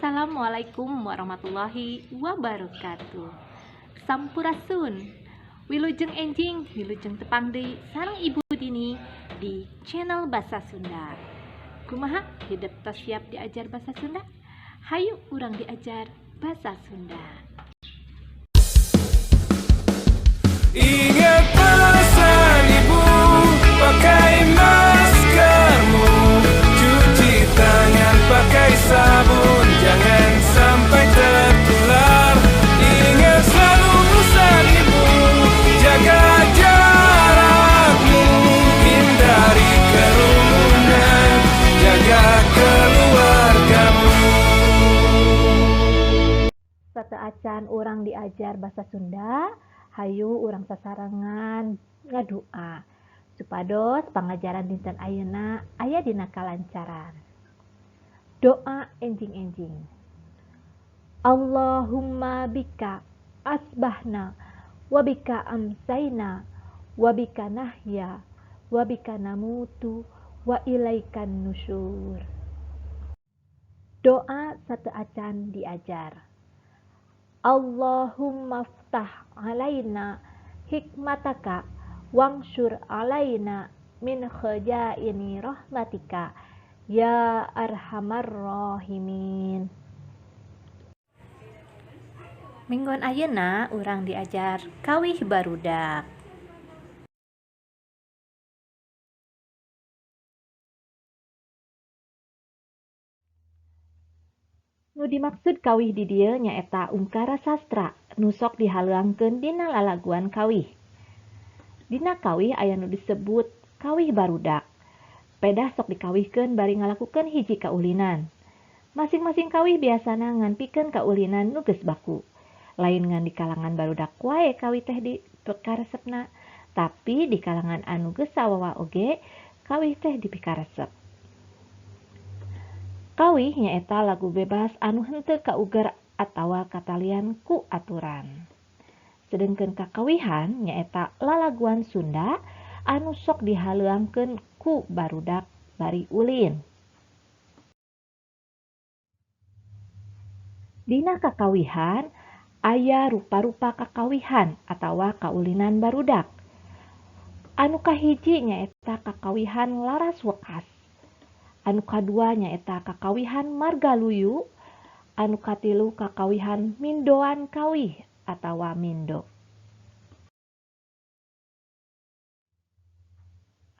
Assalamualaikum warahmatullahi wabarakatuh. Sampurasun. Wilujeng enjing, wilujeng tepang deui sareng Ibu Dini di channel Basa Sunda. Kumaha hidep tos siap diajar bahasa Sunda? Hayu urang diajar bahasa Sunda. Ingat pesan ibu, pakai maskermu, cuci tangan pakai sabun, jangan sampai tertular. Ingat selalu pesan ibu, jaga jarakmu, hindari kerumunan, jaga keluargamu. Sateuacan urang diajar bahasa Sunda, hayu urang sasarengan ngadua supados pangajaran dinten ayeuna aya dina kalancaran. Doa enjing-enjing. Allahumma bika asbahna wa bika amsayna wa bika nahya wa bika namutu wa ilaikan nusyur. Doa sateuacan diajar. Allahumma ftah alaina hikmataka wangsur alaina min khajaini rahmatika ya arhamar rahimin. Minggon ayeuna urang diajar kawih barudak. Nu dimaksud kawih di dieu nyaeta ungkara sastra nu sok dihaleuangkeun dina lalaguan kawih. Dina kawih aya nu disebut kawih barudak. Pedah sok dikawihkeun bari ngalakukeun hiji kaulinan. Masing-masing kawih biasana ngan pikeun kaulinan nu geus baku. Lain ngan di kalangan barudak wae kawih teh dipikaresepna, tapi di kalangan anu geus sawawa oge kawih teh dipikaresep. Kawih nyaeta lagu bebas anu henteu kauger atawa katalian ku aturan. Sedengkeun kakawihan nyaeta lalaguan Sunda anu sok dihaleuangkeun ku barudak bari ulin. Dina kakawihan aya rupa-rupa kakawihan atawa kaulinan barudak. Anu kahiji nyaeta kakawihan laras wekas. Anu kadua nyaeta kakawihan margaluyu, anu katilu kakawihan mindoan kawih atawa mindo.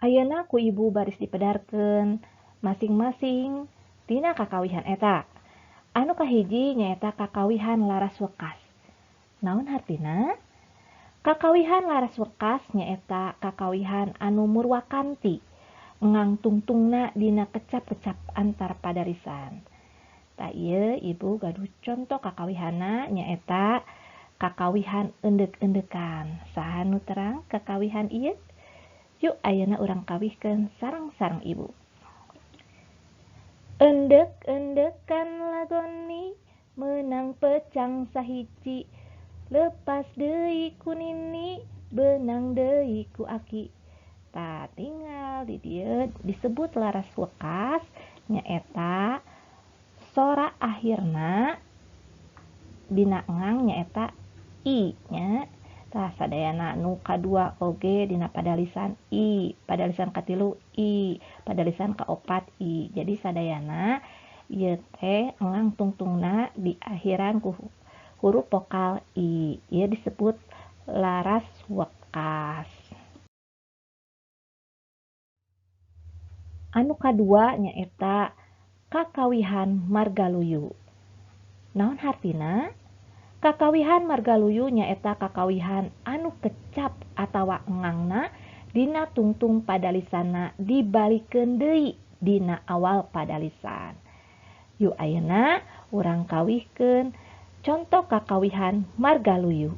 Ayeuna ku ibu baris dipedarkeun masing-masing tina kakawihan eta. Anu kahiji nyaeta kakawihan laras wekas. Naon hartina? Kakawihan laras wekas nyaeta kakawihan anu murwakanti, ngang tungtungna dina kecap-kecap antar padarisan. Tah ieu ibu gaduh contoh kakawihana nyaeta kakawihan endek-endekan. Saha nu terang kakawihan ieu? Yuk ayeuna urang kawihkeun sareng-sareng ibu. Endek-endekan lagoni menang pecang sahiji, lepas deui ku nini benang deui ku aki. Tah tinggal di dieu disebut laras wekas nyaeta sora akhirna dina ngang nyaeta i nya. Tah sadayana nu kadua oge dina padalisan i, padalisan katilu i, padalisan kaopat i. Jadi sadayana ieu teh ngang tungtungna di akhiran ku huruf vokal i. Ieu disebut laras wekas. Anu kadua nyaeta kakawihan margaluyu. Naon hartina? Kakawihan margaluyu nyaeta kakawihan anu kecap atawa engangna dina tungtung padalisana dibalikeun deui dina awal padalisan. Yuk ayeuna urang kawihkeun contoh kakawihan margaluyu.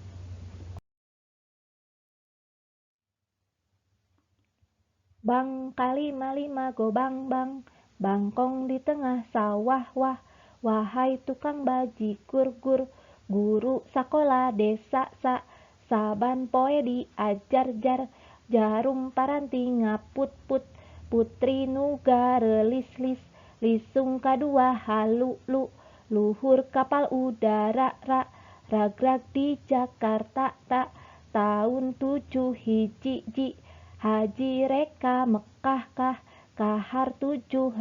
Bang kalima lima go bang bang, bangkong di tengah sawah wah, wahai tukang bajigur gur, guru sakola desa sa, saban poe diajar jar, jarum paranti ngaput put, putri nu garelis lis, lisung kadua halu lu, luhur kapal udara ra, ragrag di Jakarta ta, taun 7 hiji ji, haji rek ka Mekah kah, kahar 7.000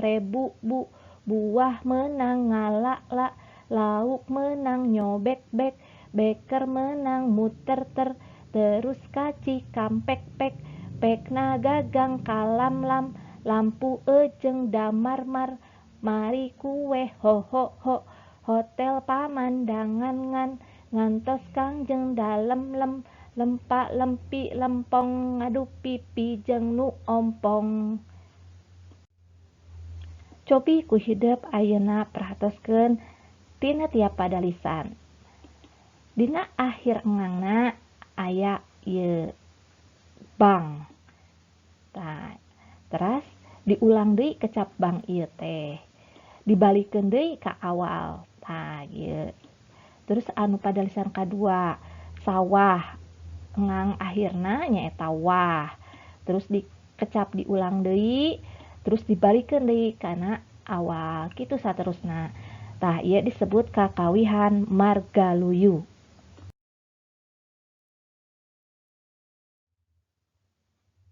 bu, buah menang ngala la, lauk menang nyobek bek, beker menang muter ter, terus ka Cikampek pek, pekna gagang kalam lam, lampu ejeng damar mar, mari kue ho ho ho, hotel pamandangan ngan, ngantos Kangjeng dalem lem, lempa lempi lempong, ngadu pipi jeung nu ompong. Cobi ku hidep ayeuna perhatoskeun tina tiap padalisan. Dina akhir engangna aya ieu bang. Tah, teras diulang deui kecap bang ieu teh. Dibalikeun deui ka awal. Tah, ieu. Terus anu padalisan kadua, sawah. Engang akhirna nyaeta wah. Terus dikecap diulang deui, terus dibalikeun deui kana awal. Kitu saterusna. Tah, ieu disebut kakawihan margaluyu.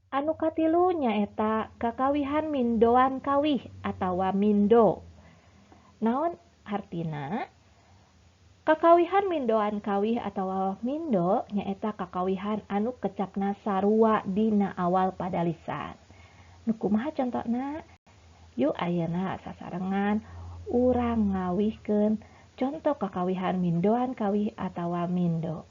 Anu katilu nyaeta kakawihan mindoan kawih atawa mindo. Naon hartina? Kakawihan mindoan kawih atawa mindo nyaeta kakawihan anu kecapna sarua dina awal padalisan. Nu kumaha contona? Yuk ayeuna sasarengan urang ngawihkeun conto kakawihan mindoan kawih atawa mindo.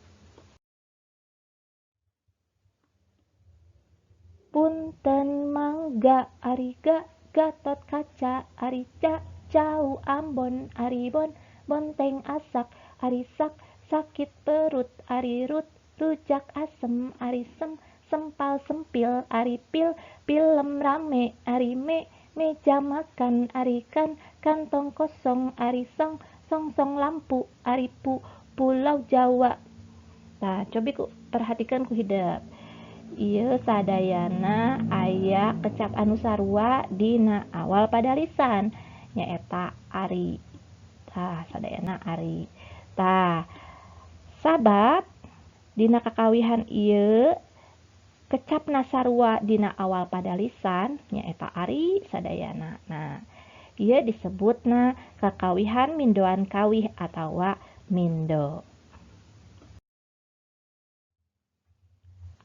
Punten mangga ari ga, Gatot Kaca ari ca, cau Ambon ari bon, bonteng asak ari sak, sakit perut ari rut, rujak asem ari sem, sempal sempil ari pil, pilem rame ari me, meja makan ari kan, kantong kosong ari song, song song lampu ari pu, pulau Jawa. Tah, cobi ku perhatikan ku hidep. Ieu sadayana aya kecap anu sarua dina awal padalisan nyaeta ari. Tah, sadayana ari. Tah, sabab dina kakawihan ieu kecapna sarua dina awal padalisan nyaeta ari sadayana. Nah, ieu disebutna kakawihan mindoan kawih atawa mindo.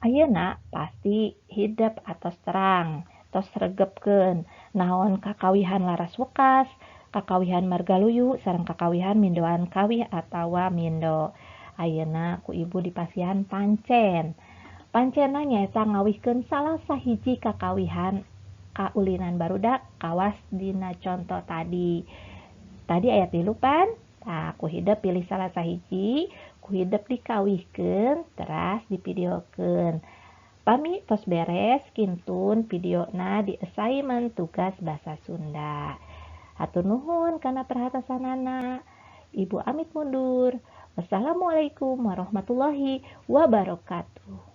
Ayeuna pasti hidep atos terang, tos regepkeun naon kakawihan laras wekas, kakawihan margaluyu sareng kakawihan mindoan kawih atawa mindo. Ayeuna ku ibu dipasihan pancen. Pancenna nyaeta ngawihkeun salah sahiji kakawihan kaulinan barudak kawas dina conto tadi. Tadi aya 3 pan? Tah, ku hidep pilih salah sahiji, ku hidep dikawihkeun, teras divideokeun. Pami tos beres kintun videona di assignment tugas bahasa Sunda. Hatur nuhun kana perhatosanana. Ibu amit mundur. Wassalamualaikum warahmatullahi wabarakatuh.